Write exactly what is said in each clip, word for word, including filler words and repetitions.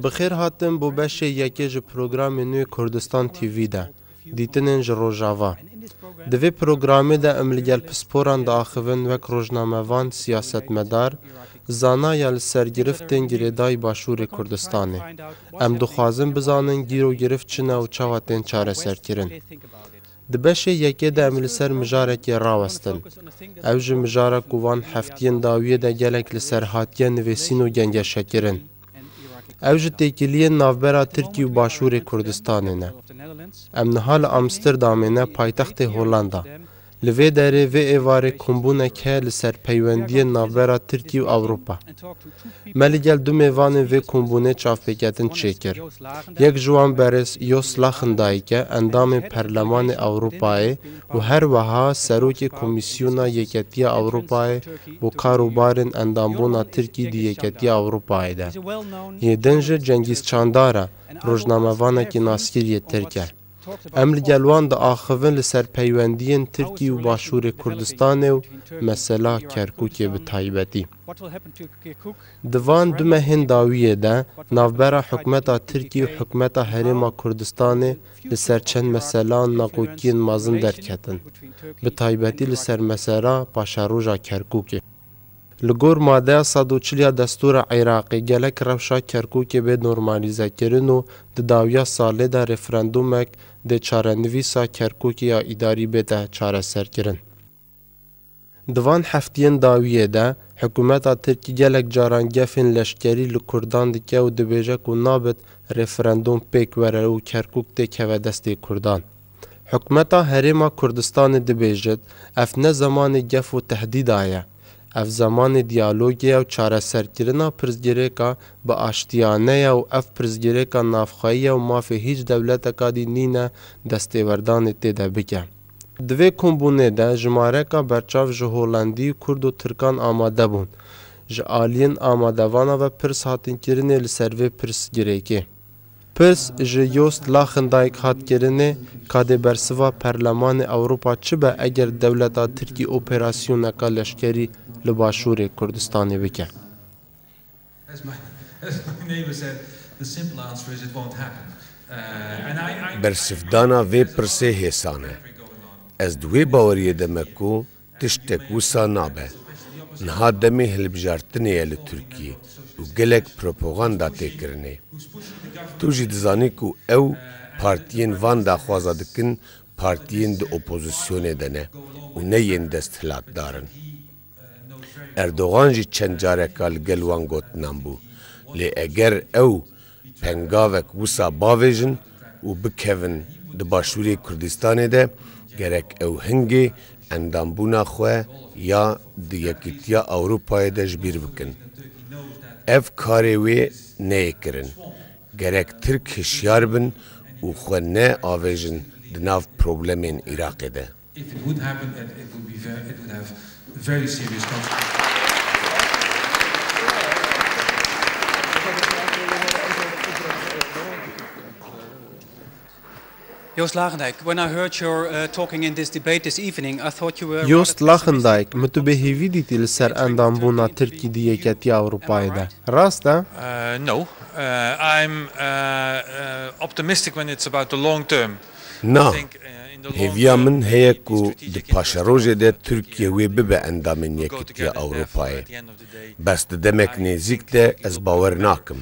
Bi xêr hatin bo beşê yekê ji programê nû yê Kurdistan T V de. Dîtinên ji Rojava. Di vê programê de em li gel pisporan diaxivin wek rojnamevan, siyasetmedar, zana ya li ser giriftên girêdayî Başûrê Kurdistanê. Em dixwazin bizanin gîrogirift çi ne û çawa tên çareserkirin. Di beşê yekê de em li ser mijarekê rawestin. Ew ji mijara ku van heftiyên dawiyê de gelek li ser hatiye nivîsîn û gengeşekirin. Ew ji têkiliyên navbera Tirkî û Başûrê Kurdistanê ne. Em niha li Amsterdamê ne, paytextê Hollanda. Li vê derê vê êvarê kombûnek heye li ser peywendiyên navbera Tirkî û Ewropa. Me li gel du mêvanên vê kombûnê çavpêketin çêkir. Yek ji wan berêz Jos Lachendijk e, endamê Perlemanê Ewropayê û her wiha serokê Komîsyona Yeketiya Ewropayê bo kar û barên endambûna Tirkî di Yeketiya Ewropayê de. Yê din jî Cengîz Çandar e, rojnamevanekî naskirî yê Tirk e. Em li gel wan diaxivin li ser peywendiyên Tirkî û Başûrê Kurdistanê û mesela Kerkûkê bi taybetî. Di van du mehên dawiyê de navbera hikûmeta Tirkî û hikûmeta Herêma Kurdistanê li ser çend meselan naqokiyên mezin derketin, bi taybetî li ser mesela paşeroja Kerkûkê. Li gor madeya sed û çil ya destûra Iraqê, gelek rewşa Kerkûkê bê normalîzekirin û di dawiya salê de referendumek dê çarenivîsa Kerkûkê ya îdarî bête çareserkirin. Di van heftiyên dawiyê de hikûmeta Tirkî gelek caran gefên leşkerî li Kurdan dike û dibêje ku nabit referendum pêk were û Kerkûk têkeve destê Kurdan. Hikûmeta Herêma Kurdistanê dibêjit, ev ne zemanê gef û tehdîda ye. Ev zemanê diyalogê ye û çareserkirina pirsgirêka bi aştiyane ye û ev pirsgirêka navxweyî ye û mafê hîç dewleteka dî nîne destêwerdanê tê de bike. Di vê kombûnê de jimareka berçav ji Holandî, Kurd û Tirkan amade bûn. Ji aliyên amadevana ve pirs hatin kirinê li ser vê pirsgirêkê. Pirs ji Joost Lachendijk hat kirinê, ka dê bersiva Perlemanê Ewropa çi be eger dewleta Tirkî operasyoneka leşkerî li Başûrê Kurdistanê bike? As my, as my neighbor said, the simple answer is it won't happen. Uh, and I, I, Bersivdana vê pirsê hêsan e. Ez di wê baweriyê de me ku tiştek wisa nabe. Niha demê hilbijartinê ye li Tirkiyê û gelek propaganda tê kirinê. Tu jî dizanî ku ew partiyên van daxwaza dikin, partiyên di opozisyonê de ne û ne yên desthilatdar in. Erdogan jî çend careka li gel wan gotinan bû. Lê eger ew pengavek wisa bavêjin û bikevin di Başûrê Kurdistanê de, gerek ew hingê endambûna xwe ya di Yekîtiya Ewropayê de ji bîr bikin. Ev karê wê neyê kirin. Gerek Tirk hişyar bin û xwe ne avêjin di nav problemên Iraqê de. If it would happen, it, it would be very, it would have very serious consequences. Joost Lachendijk, when I heard your uh, talking in this debate this evening, I thought you were Joost Lachendijk, min tu bêhêvî dîtî li ser endambûna Tirkî di Yeketiya Ewropayê de. Rast e? Uh, no. Uh, I'm uh, uh, optimistic when it's about the long term. Na. Hêviya min heye ku di paşerojê de Tirkiye wê bibe endamên Yekîtiya Ewropayê. Bes di demek nêzîk de ez bawer nakim.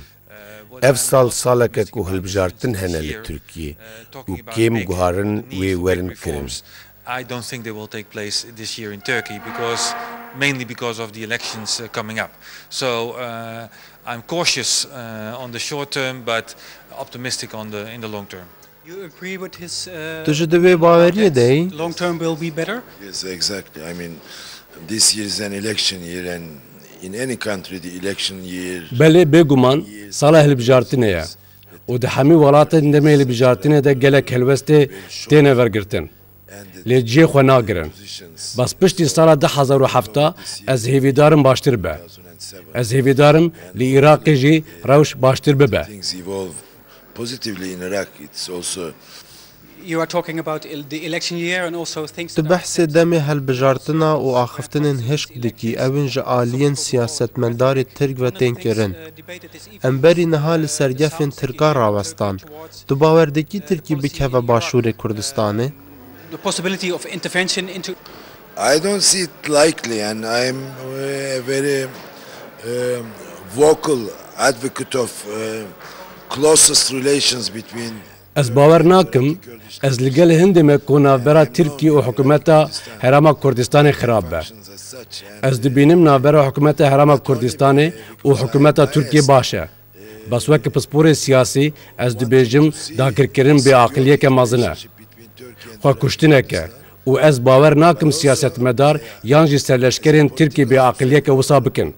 Ev sal salek e ku hilbijartin hene li Tirkiye û kêm guharin wê werin kirin. I don't think they will take place this year in Turkey because mainly because of the elections uh, coming up. So uh, I'm cautious uh, on the short term, but optimistic on the in the long term. You agree with his, uh, Tu ji di wê baweriyê de yî? Long term will be better? Yes, exactly. I mean, this year is an election year, and in any country, the election year. Belê, bêguman, sala hilbijartinê ye. Û di hemî welatên demê hilbijartinê de gelek helwestê têne vergirtin. Lê cihê xwe nagirin. Bes piştî sala du hezar û heft ez hêvîdarim baştir be. Ez hêvîdarim li Iraqê jî rewş baştir bibe. Things evolve positively in Iraq. It's also You are talking about el- the election year and also things Tu behsê demê hilbijartina û axiftinên hişk dikî, ew in ji aliyên siyasetmedarê Tirk ve tên kirin. Em berî niha li ser gefên Tirkan rawestan. Tu bawer dikî Tirkî bikeve Başûrê Kurdistanê? The possibility of intervention into I don't see it likely, and I'm uh, a very um, vocal advocate of uh, closest relations between. Ez bawer nakim ez li gel hindê me ku navbera Tirkî û hikûmeta Herêma Kurdistanê xirab be. Ez dibînim navbera hikûmeta Herêma Kurdistanê û hikûmeta Tirkiyê baş e. Bes weke pisporê siyasî ez dibêjim dagirkirin bêaqiliyeke mezin e. Xwekuştineke û ez bawer nakim siyasetmedar yan jî serleşkerên Tirkiyê bêaqiliyeke wisa bikin.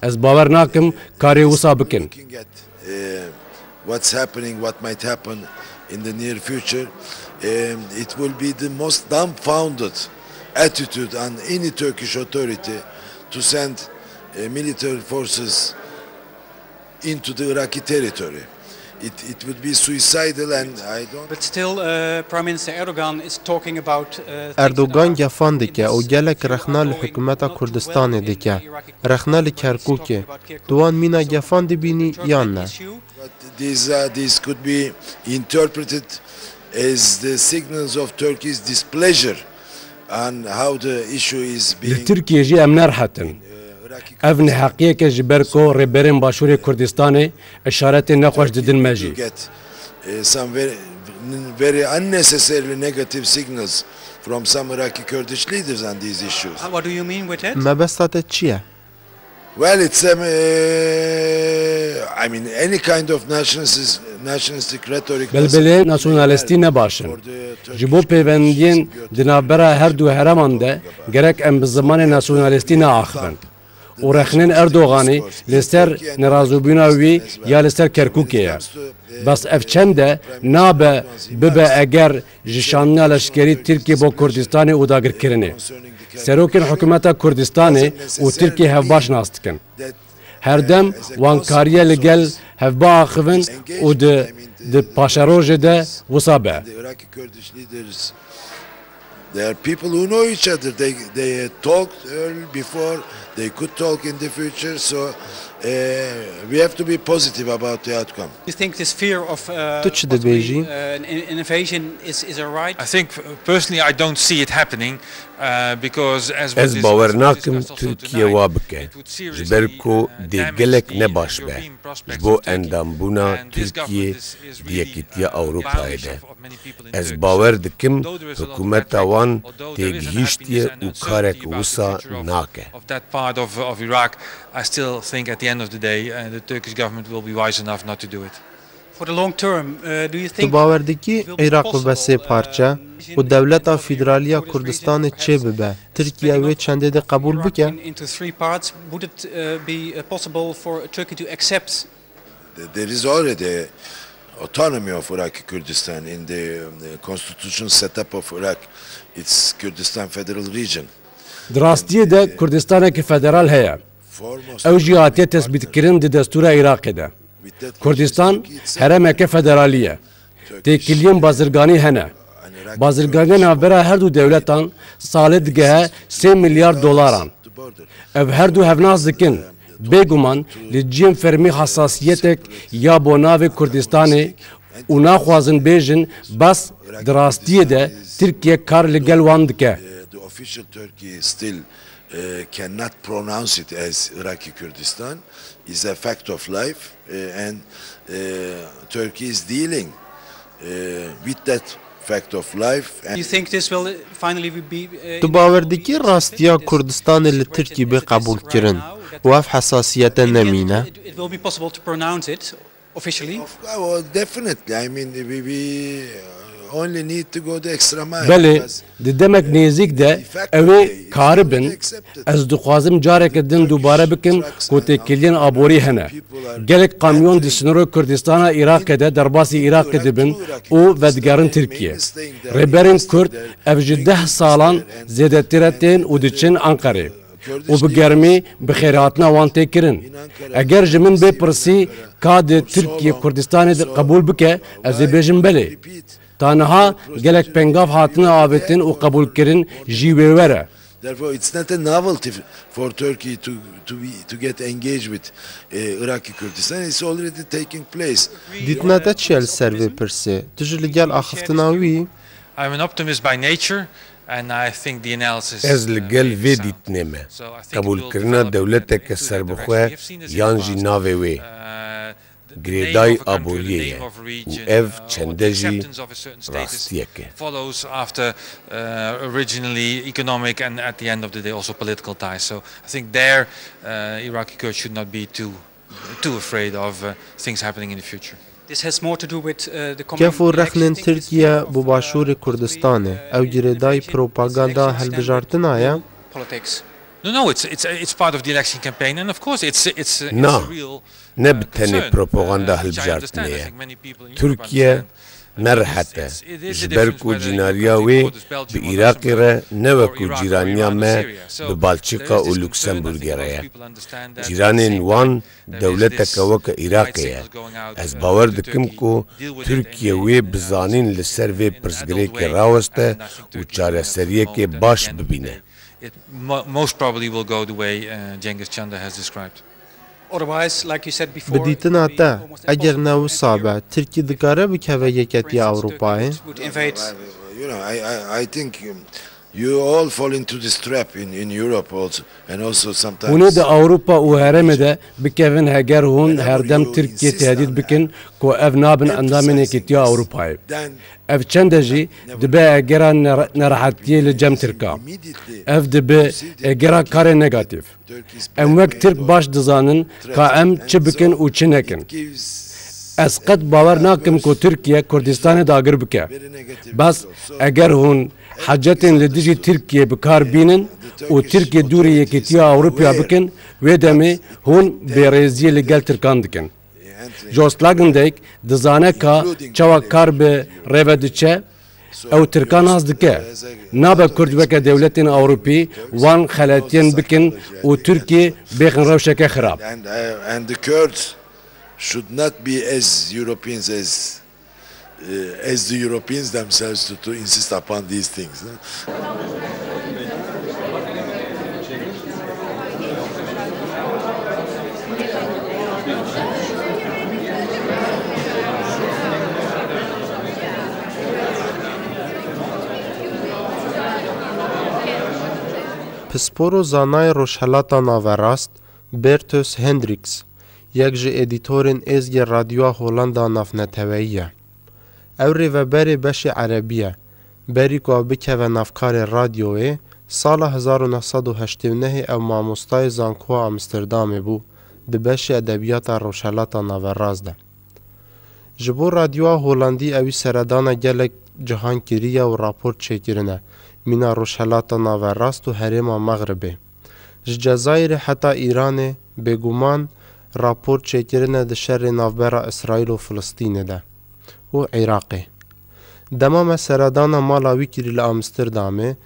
Ez bawer nakim karê wisa bikin. Looking at uh, what's happening, what might happen in the near future, um, it will be the most dumbfounded attitude on any Turkish authority to send uh, military forces into the Iraqi territory. It, it would be suicidal, and I don't. But still, uh, Prime Minister Erdogan is talking about uh, things that Erdogan are gefan dike û gelek rexna li hikûmeta Kurdistanê dike. Rexna li Kerkûkê. Tu wan mîna gefan dibînî yan ne? But these, uh, these could be interpreted as the signals of Turkey's displeasure on how the issue is Li being. Tirkiyê jî em nerhetin. Ev neheqiyeke ji ber ku rêberên Başûrê Kurdistanê îşaretên nexweş didin me jî. You get uh, some very, very unnecessarily negative signals from some Iraqi Kurdish leaders on these issues. Uh, what do you mean with that? Mebesta te çi ye? Well, it's um, uh, I mean, any kind of nationalist, nationalistic rhetoric. doesn't Belbelê nasyonalistî nebaş in. Ji bo pêvendiyên di navbera her du herêman de gerek em bi zimanê nasyonalistî neaxivin. Û rexnên Erdoganî li ser nerazîbûna wî ya li ser Kerkûkê ye. Bes ev çend e nabe bibe eger ji şandina leşkerî Tirkiyê bo Kurdistanê û dagirkirinê. Serokên hikûmeta Kurdistanê û Tirkiyê hevbaş nas dikin. Her dem wan kariye li gel hev biaxivin û di, di paşerojê de wisa be. The Iraqi Kurdish leaders, they are people who know each other. They, they had talked early before, they could talk in the future, so uh, we have to be positive about the outcome. You think this fear of uh, Tu çi possibly, dibêjî? uh, an, an invasion is, is a right? I think uh, personally I don't see it happening uh, because as what Ez is bawer discussed nakim also Tirkiye tonight, wa bike, it would seriously, ji ber ku uh, dê damage gelek the, nebaş the be European ji prospects bo of Turkey. endambûna And this Tirkiyê government is, is di really Yekîtiya uh, Ewropayê violation de. Of, of many people in Ez Turkey. bawer dikim Though there is a lot of hikûmeta rhetoric, wan although there is an têgihîştiye happiness and û karek uncertainty about the wisa future of, nake. Of that part of, of Iraq, I still think at the end of the day uh, the Turkish government will be wise enough not to do it. For the long term, uh, do you Tu think bawer dikî Iraq bibe sê parçe û dewleta fîderalî ya Kurdistanê çê bibe? Tirkiye wê çendê de qebûl bike? In, into three parts, would it uh, be uh, possible for Turkey to accept? There is already autonomy of Iraqi Kurdistan in the um, constitutional setup of Iraq. It's Kurdistan Federal Region. Di rastiyê de Kurdistaneke federal heye. Ew jî hatiye tesbîtkirin di destûra Iraqê de. Kurdistan herêmeke federalî ye. Têkiliyên bazirganî hene. Bazirganiya navbera her du dewletan salê digehe sê milyar dolaran. Ev her du hev nas dikin. Bêguman li cihên fermî hesasiyetek ya bo navê Kurdistanê û naxwazin bêjin bes di rastiyê de Tirkiye kar li gel wan dike. The official Turkey still uh, cannot pronounce it as Iraqi Kurdistan. It's a fact of life, uh, and uh, Turkey is dealing uh, with that fact of life. And You think this will finally be? Uh, Tu bawer dikî rastiya Kurdistanê li Tirkî bê qebûlkirin û ev hesasiyete nemîne? It, it will be possible to pronounce it officially. Of, well, definitely. I mean, we, we uh, only need to go the extra mile. Belê, Because di demek nêzîk de ew ê karibin, ez dixwazim careke din dubare bikim ku têkiliyên aborî hene. Gelek kamyon di sînorê Kurdistana Iraqê de derbasî Iraqê dibin û vedigerin Tirkiye. Rêberên Kurd ev ji deh salan zêdetir e tên û diçin Anqerê û bi germî bi xêrhatina wan tê kirin. Eger ji min bê pirsî ka di Tirkiye Kurdistanê de qebûl bike, ez ê bêjim belê. Ta niha gelek pengav hatine avêtin û qebûlkirin jî wê were. Therefore, it's not a novelty f- for Turkey to to be to get engaged with uh, Iraqi Kurdistan. It's already taking place. Dîtina te çi ye li ser vê pirsê? Tu jî li gel axiftina wî yî? I'm an optimist by nature, and I think the analysis. Ez li gel vê dîtinê me. Qebûlkirina dewleteke serbixwe yan jî navê wê girêdayî aboriyê ye û ev çende jî rastiyek e. Follows after uh, originally economic and at the end of the day also political ties. So I think there, uh, Iraqi Kurds should not be too too afraid of uh, things happening in the future. Kef û rexnên Tirkiye bo Başûrê Kurdistanê, ew girêdayî propaganda hilbijartina ye? No, no, it's it's it's part of the election campaign, and of course it's it's it's Na, a real ne bi tenê propaganda hilbijartinê ye. Tirkiye ne rehet e, ji ber ku cînariya wê bi Iraqê re ne wekû cîraniya me bi Balçîka û Luksemburgê re ye. Cîranên wan dewleteke weke Iraqê ye. Ez bawer dikim ku Tirkiye wê bi zanîn li ser vê pirsgirêkê raweste û çareseriyekê baş bibîne. It mo- most probably will go the way uh, Cengiz Çandar has described. Bi dîtina te, eger ne wisa be, Tirkî dikare bikeve Yeketiya Ewropayê? You know, I, I, I think um, you all fall into this trap in, in Europe also, and also sometimes. Hûn ê di Ewropa û herêmê de bikevin heger hûn herdem Tirkiyê tehdît bikin ku ev nabin endamên Yekîtiya Ewropayê. Ev çende jî dibe egera nere- nerehetiyê li cem Tirka. Ev dibe egera karê negatîf. Em wek Tirk baş dizanin ka em çi bikin û çi nekin. Ez qet bawer nakim ku Tirkiye Kurdistanê dagir bike. Bes eger hûn hecetên li dijî Tirkiyê bi kar bînin û Tirkiye dûrî Yekîtiya Ewropiya bikin, wê demê hûn bêrêziyê li gel Tirkan dikin. Jos Lagendijk dizane ka çawa kar bi rê ve diçe, ew Tirkan nas dike. Nabe Kurd weke dewletên Ewropî wan xeletiyên bikin û Tirkiyê bêxin rewşeke xirab. And, uh, and the Kurds should not be as Europeans as uh, as the Europeans themselves to, to insist upon these things. Pispor û zanayê Rojhelata Naverast, Bertus Hendricks, yek ji edîtorên êzgê Radyoya Holanda navneteweyî ye. Ew rêveberê beşê erebî ye. Berî ku ew bikeve nav karê radyoyê, sala hezar û neh sed û heştê û nehê ew mamostayê Zankoya Amsterdamê bû, di beşê edebiyata Rojhelata Naverast de. Ji bo radyoya Holandî ewî seredana gelek cihan kiriye û rapor çêkirine, mîna Rojhelata Naverast û herêma Mexribê. Ji Cezayirê heta Îranê, bêguman rapor çêkirine di şerê navbera Îsraîl û Filistînê de û Iraqê. Dema me seredana mala wî kirî li Amsterdamê,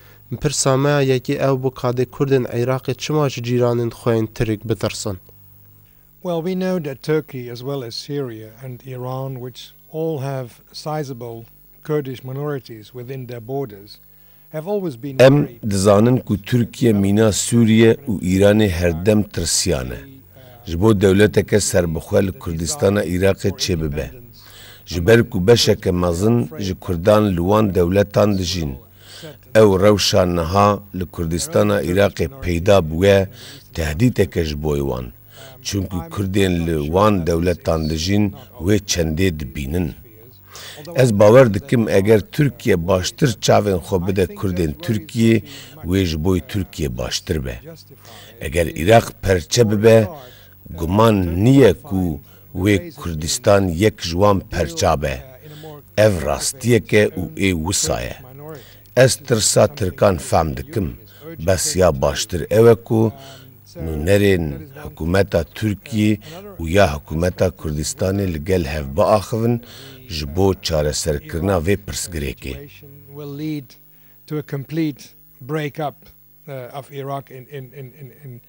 pirsa me ya yekê ew bû ka dê Kurdên Iraqê çima ji cîranên xwe yên Tirk bitirsin? Well, we know that Turkey, as well as Syria and Iran, which all have sizable Kurdish minorities within their borders, have always been Em worried. Dizanin ku Tirkiye mîna Sûriye û Îranê herdem tirsiyane ji bo dewleteke serbixwe li Kurdistana Iraqê çêbibe. Ji ber ku beşeke mezin ji Kurdan li wan dewletan dijîn. Ew rewşa niha li Kurdistana Iraqê peyda bûye, tehdîteke ji bo wan. Çunku Kurdên li wan dewletan dijîn wê çendê dibînin. Ez bawer dikim eger Tirkiye baştir çavên xwe bide Kurdên Tirkiyê, wê ji bo Tirkiye baştir be. Eger Iraq perçe bibe, guman niye ku wê Kurdistan yek ji wan perça be. Ev rastiyek e û ê wisa ye. Ez tirsa Tirkan fehm dikim. Bes ya baştir ew e ku nûnerên hikûmeta Tirkiyê û ya hikûmeta Kurdistanê li gel hev biaxivin ji bo çareserkirina vê pirsgirêkê. Will lead to a complete break-up uh, of Iraq in, in, in, in, in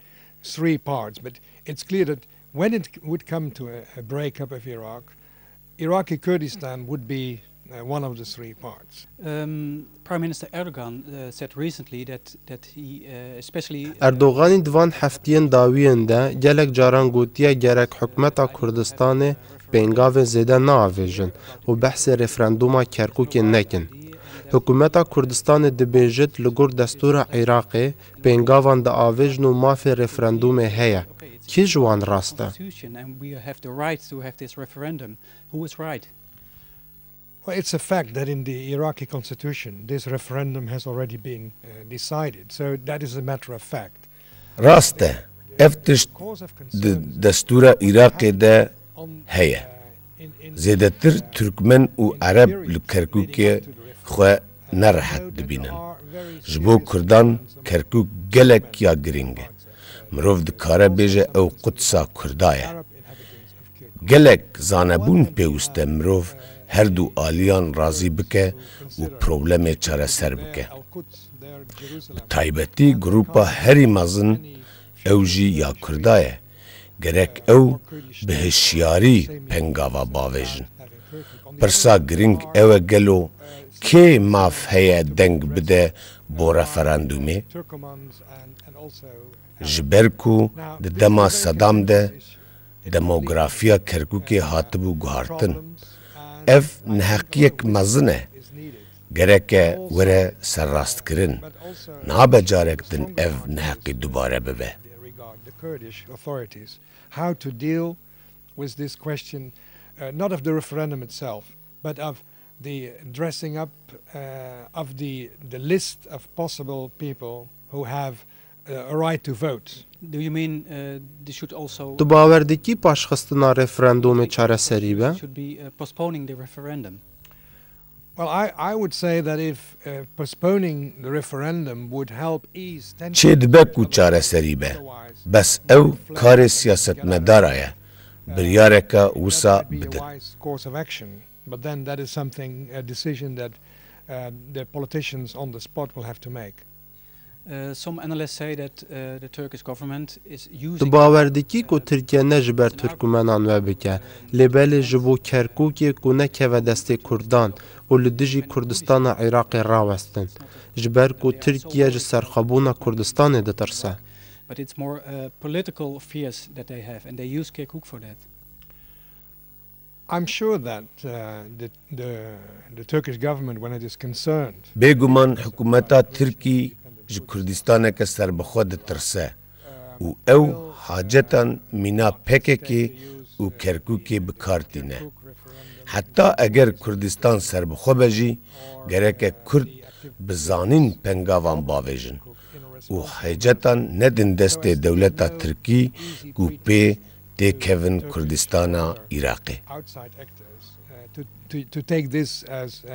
three parts. But it's clear that when it would come to a, a break-up of Iraq, Iraqi Kurdistan would be uh, one of the three parts. Um, Prime Minister Erdogan uh, said recently that, that he, uh, especially. Erdoganî di van heftiyên dawiyên de gelek caran gotiye gerek hikûmeta Kurdistanê pêngavên zêde neavêjin û behsê referandûma Kerkûkê nekin. Hikûmeta Kurdistanê dibêjit li gor destûra Iraqê pêngavan diavêjin û mafê referandûmê heye. Kî ji wan rast e? Well, it's a fact that in the Iraqi constitution, this referendum has already been uh, decided. So that is a matter of fact. Rast e, ev tişt di destûra Iraqê de heye. Zêdetir Tirkmen û Ereb li Kerkûkê xwe nerehet dibînin. Ji bo Kurdan Kerkûk gelek ya girîng e. Mirov dikare bêje ew Qudsa Kurda ye. Gelek zanebûn pêwist e mirov her du aliyan razî bike û problemê çareser bike. Bi taybetî grupa herî mezin ew jî ya Kurda ye. Gerek ew bi hişyarî pengava bavêjin. Pirsa girîng ew e gelo kê maf heye deng bide bo referandûmê? Ji ber ku di dema Sedam de demografiya Kerkûkê hatibû guhartin. Ev neheqiyek mezin e. Gereke were serrastkirin. Nabe carek din ev neheqî dubare bibe. How to deal with this question, uh, not of the referendum itself, but of the dressing up uh, of the, the list of possible people who have uh, a right to vote. Do you mean uh, they should also Tu bawer dikî paşxistina referandûmê çareserî be? Should be uh, postponing the referendum? Well, I, I would say that if uh, postponing the referendum would help ease tension. Çê dibe ku çareserî be. Bes ew karê siyasetmedara ye. Biryareke wisa bidin. But then that is something, a decision that uh, the politicians on the spot will have to make. Tu bawer dikî ku Tirkiye ne ji ber Tirkmenan we bike, lê belê ji bo Kerkûkê ku nekeve destê Kurdan û li dijî Kurdistana Iraqê rawestin, ji ber ku Tirkiye ji serxwebûna Kurdistanê ditirse. But it's more uh, political fears that they have and they use Kirkuk for that. I'm sure that uh, the, the, the Turkish government, when it is concerned, Bêguman hikûmeta Tirkî ji Kurdistaneke serbixwe ditirse û ew hacetan mîna P K K û Kerkûkê bi kar tîne. Heta eger Kurdistan serbixwe be jî, gereke Kurd bi zanîn pengavan bavêjin û hecetan nedin destê dewleta Tirkî ku pê têkevin Kurdistana Iraqê. Outside actors uh, to, to, to take this as, uh,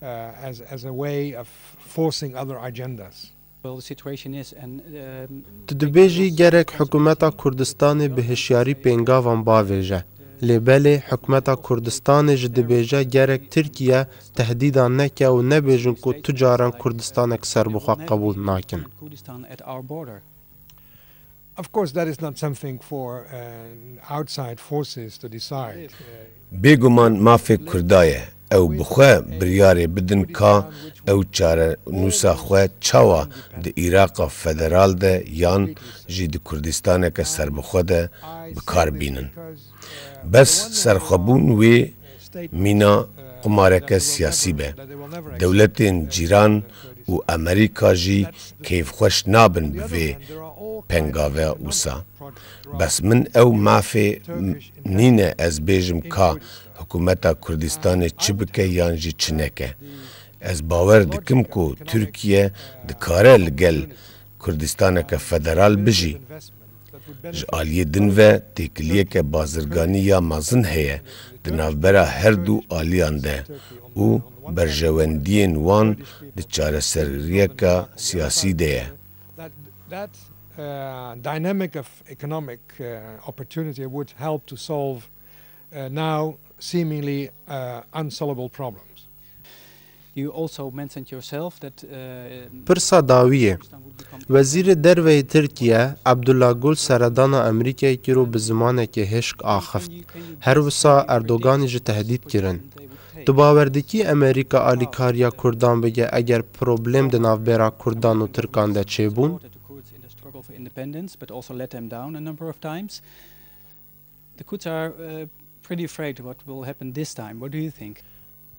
uh, as, as a way of forcing other agendas. Well, the situation is, and, um, Tu dibêjî gerek hikûmeta Kurdistanê bi hişyarî pêngavan bavêje. Lê belê hikûmeta Kurdistanê ji dibêje gerek Tirkiye tehdîdan neke û nebêjin ku tu caran Kurdistanek serbixwe qebûl nakin. Of course, that is not something for uh, outside forces to decide. Bêguman mafê Kurda ye. Ew bi xwe biryarê bidin ka ew çarenûsa xwe çawa di Îraqa federal de yan jî di Kurdistaneke serbixwe de bi kar bînin. Bes serxwebûn wê mîna qumareke siyasî be. Dewletên cîran û Amerîka jî keyfxweş nabin bi vê pengave wisa. Bes min ew mafê nîne ez bêjim ka hikûmeta Kurdistanê çi bike yan jî çi neke. Ez bawer dikim ku Tirkiye dikare li gel Kurdistaneke federal bijî. Ji aliyê din ve têkiliyeke bazirganî ya mezin heye di navbera her du aliyan de û berjewendiyên wan di çareseriyeke siyasî de ye. That, that uh, dynamic of economic uh, opportunity would help to solve uh, now seemingly uh, unsolvable problems. You also mentioned yourself that uh, Pirsa dawiyê. Wezîrê Derve yê Tirkiye, Abdullah Gul seredana Amerîkayê kir û bi zimanekî hişk axift. Her wisa Erdoganî ji tehdîd kirin. Tu bawer dikî Amerîka alîkariya Kurdan bike eger problem di navbera Kurdan û Tirkan de çêbûn? The Kurds are uh, pretty afraid what will happen this time. What do you think?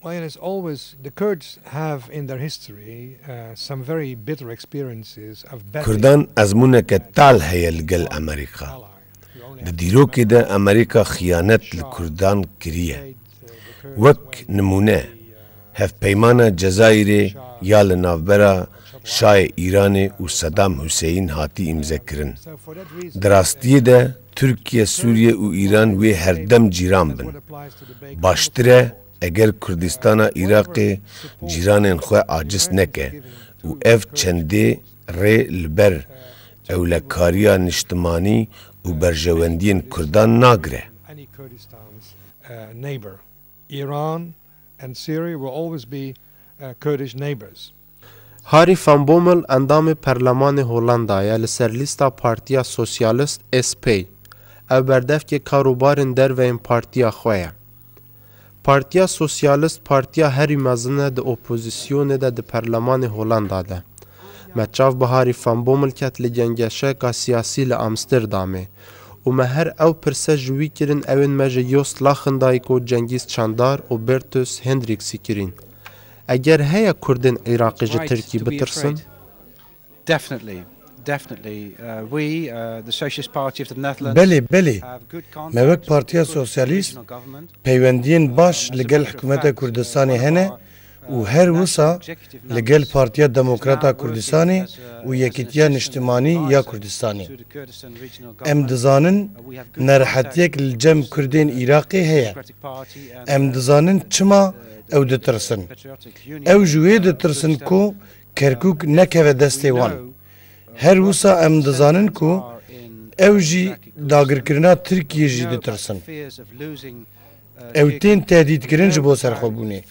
Well, it's always the Kurds have in their history uh, some very bitter experiences of bad Kurdan ezmûneke tal heye li gel Amerîka. Di dîrokê de Amerîka xiyanet li Kurdan kiriye. Wek nimûne, hevpeymana Cezayirê ya li navbera Şahê Îranê û Sedam Huseyîn hatî îmzekirin. Di rastiyê de Tirkiye, Sûriye û Îran wê herdem cîran bin. Baştir e eger Kurdistana Iraqê cîranên xwe aciz neke û ev çendê rê li ber ewlekariya niştimanî û berjewendiyên Kurdan nagire. Iran and Syria will always be uh, Kurdish neighbors. Harry van Bommel endamê Perlemanê Holanda ye li ser lîsta Partiya Sosyalist S P. Ew berdevkê karûbarên derveyên partiya xwe ye. Partiya Sosyalist partiya herî mezin e di opozisyonê de di Perlemanê Holanda de. Me çav bi Harry van Bommel ket li gengeşeyeka siyasî li Amsterdamê û me her ew pirse ji wî kirin, ewên me ji Joost Luijendijk û Cengiz Çandar û Bertus Hendriksî kirîn. Eger heye Kurdên Iraqê ji Tirkî bitirsin? Definitely, definitely. Uh, we, uh, the Socialist Party of the Netherlands, Belê, belê. Me wek Partiya Sosyalîst peywendiyên baş li gel hikûmeta Kurdistanê hene û her wisa li gel Partiya Demokrata Kurdistanê û Yekîtiya Niştimanî ya Kurdistanê. Em dizanin nerehetiyek li cem Kurdên Iraqê heye. Em dizanin çima ew ditirsin. Ew ji wê ditirsin ku Kerkûk nekeve destê wan. Her wisa em dizanin ku ew jî dagirkirina Tirkiyê jî ditirsin. Ew tên tehdîtkirin ji bo serxwebûnê.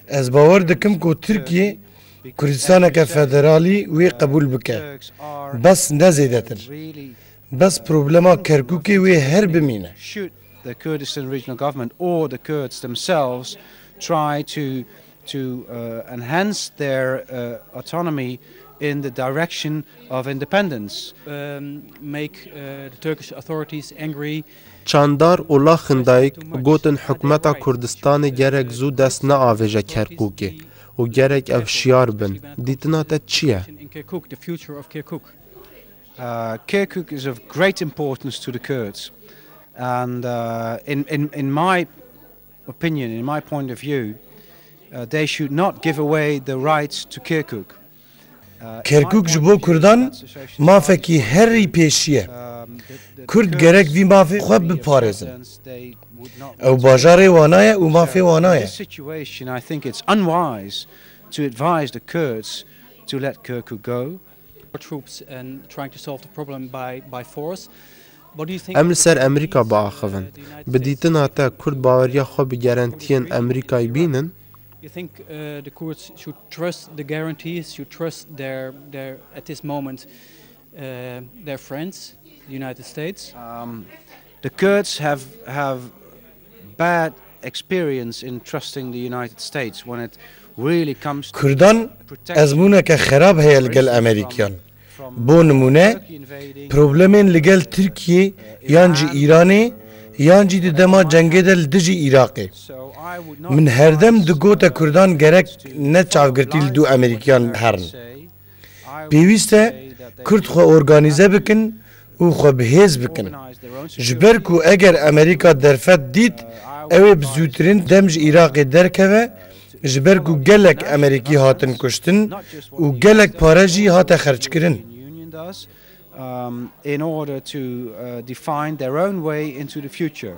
Ez bawer dikim ku Tirkiye Kurdistaneke federalî wê qebûl bike. Bes ne zêdetir. Bes problema Kerkûkê wê her bimîne. Should the Kurdistan Regional Government or the Kurds themselves try to to uh, enhance their uh, autonomy in the direction of independence. Um, make uh, the Turkish authorities angry. Çandar û Luijendijk gotin hikûmeta Kurdistanê gerek zû dest neavêje Kerkûkê û gerek ew şiyar bin. Dîtina te çi ye? In Kirkuk, the future of Kirkuk. Uh, Kirkuk is of great importance to the Kurds, and uh, in, in, in my opinion, in my point of view, uh, they should not give away the rights to Kirkuk. Uh, in my Kerkûk ji point bo of view, Kurdan that's a social mafekî party. Herî pêşî ye. Um, the, the Kurd Kurds gerek vî mafê xwe biparêzin. Ew bajarê wana ye û mafê wana ye. In this situation, I think it's unwise to advise the Kurds to let Kirkuk go. Troops and trying to solve the problem by, by force. What do you think? Em li ser Amerîka biaxivin. Bi dîtina te, Kurd baweriya xwe bi gerentiyên Amerîkayê bînin? You think uh, the Kurds should trust the guarantees, should trust their, their at this moment, uh, their friends, the United States? Um, the Kurds have, have bad experience in trusting the United States when it really comes to Kurdan ezmûneke xerab heye li gel Amerîkiyan. Bo nimûne, problemên li gel Tirkiyê yan jî Îranê yan jî di dema cengê de li dijî Iraqê. Min herdem digote Kurdan gerek ne çavgirtî li dû Amerîkiyan herin. Pêwîst e Kurd xwe organîze bikin û xwe bi hêz bikin. Ji ber ku eger Amerîka derfet dît, ew ê bi zûtirîn dem ji Iraqê derkeve, ji ber ku gelek Amerîkî hatin kuştin û gelek pare jî hate xerckirin. Um, in order to uh, define their own way into the future.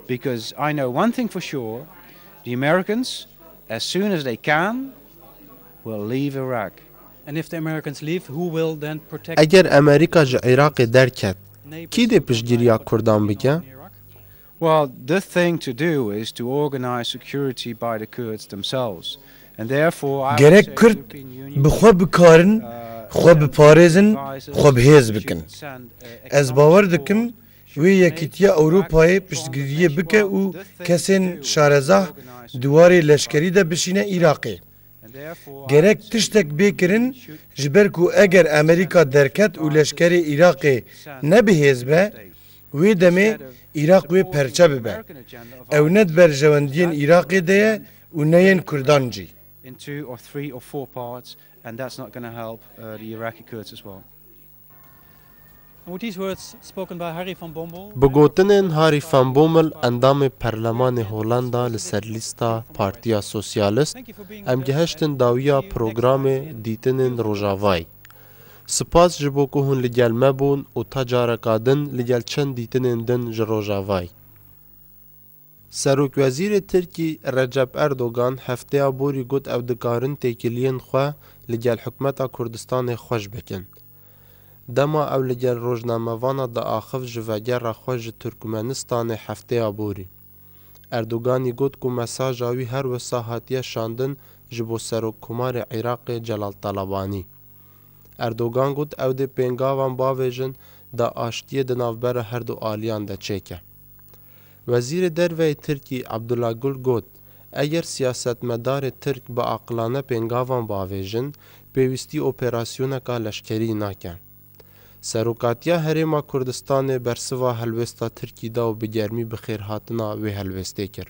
Because I know one thing for sure, the Americans, as soon as they can, will leave Iraq. And if the Americans leave, who will then protect Eger Amerîka ji Iraqê derket, kî dê piştgiriya Kurdan bike? Well, the thing to do is to organize security by the Kurds themselves. And therefore, I would Gerek say Kurd European Union, bi xwe bikarin, uh, xwe biparêzin, advisors xwe bi hêz should bikin. Send, uh, Ez bawer dikim, Wê Yekîtiya Ewropayê piştgiriyê bike û kesên şarezah di warê leşkerî de bişîne Iraqê. Gerek tiştek bê kirin, ji ber ku eger Amerîka derket û leşkerê Iraqê ne bi hêz be, wê demê Iraq wê perçe bibe. Ew ne di berjewendiyên Iraqê de ye û ne yên Kurdan jî. In two or three or four parts, and that's not going to help uh, the Iraqi Kurds as well. And with these words spoken by Harry van Bommel, Bi gotinên Harry van Bommel, endamê Perlemanê Holanda li ser lîsta Partiya Sosyalist, em gihiştin dawiya programê dîtinên Rojavayê. Spas ji bo ku hûn li gel me bûn û ta careka din li gel çend dîtinên din ji Rojavayê. Serokwezîrê Tirkî Recep Erdogan hefteya borî got ew dikarin têkiliyên xwe li gel hikûmeta Kurdistanê xweş bikin. Dema ew li gel rojnamevana diaxiv ji vegera xwe ji Turkmenistanê hefteya borî. Erdoganî got ku mesaja wî her wisa hatiye şandin ji bo Serokkomarê Iraqê Celal Talabanî. Erdogan got ew dê pêngavan bavêjin da aştiyê di navbera her du aliyan de çêke. Wezîrê Derve yê Tirkî Abdullah Gul got, eger siyasetmedarê Tirk bi aqilane pêngavan bavêjin, pêwîstî operasyoneka leşkerî nake. Serokatiya Herêma Kurdistanê bersiva helwêsta Tirkî da û bi germî bi xêrhatina wê helwêstê kir.